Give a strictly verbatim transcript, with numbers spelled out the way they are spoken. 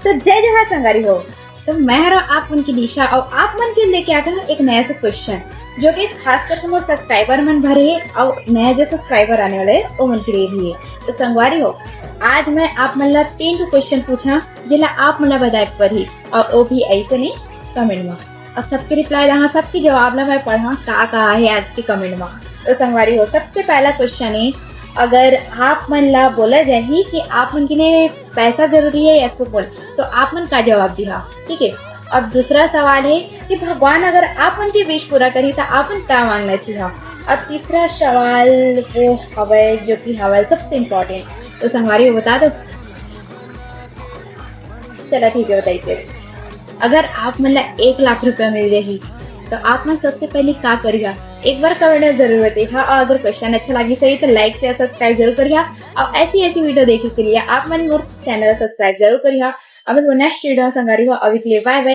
तो जय जोहार संगवारी हो। तो मैं हरा आप मन की दिशा और आप मन के लेके आते हूँ एक नया से क्वेश्चन, जो कि खास करके मोर सब्सक्राइबर मन भरे और नया जो सब्सक्राइबर आने वाले हैं, वो मन के लिए भी है। तो संगवारी हो, आज मैं आप मन ला तीन ठो क्वेश्चन पूछा, जेला आप मन ला बताए पड़ही, और वो भी ऐसे नहीं, कमेंट में। और सबके रिप्लाई दहा, सबके जवाब ला मैं पढ़ा, का का है आज के कमेंट में। तो संगवारी हो, सबसे पहला क्वेश्चन है, अगर आप मन ला बोला जाही कि आप मन के लिए पैसा जरूरी है या सुकून, तो आप मन का जवाब दिहा? ठीक है। और दूसरा सवाल है कि भगवान अगर आप मन के विश पूरा करी, तो आप मन का मांगना चाहिए? और तीसरा सवाल वो हवय, जो कि हवय सबसे इम्पोर्टेंट, तो संगवारी हो बता दो। चला ठीक है, बताइए, अगर आप मन ला एक लाख रुपया मिल जाही, तो आप मन सबसे पहले का करिहा? एक बार कमेंट में जरूर बताइए। और अगर क्वेश्चन अच्छा लगी सही, तो लाइक शेयर सब्सक्राइब जरूर करिहा। और ऐसी ऐसी वीडियो देखे के लिए आप मन मोर चैनल सब्सक्राइब जरूर करिहा। अब नेक्स्ट वीडियो संगवारी हो, अभी के लिए बाय बाय।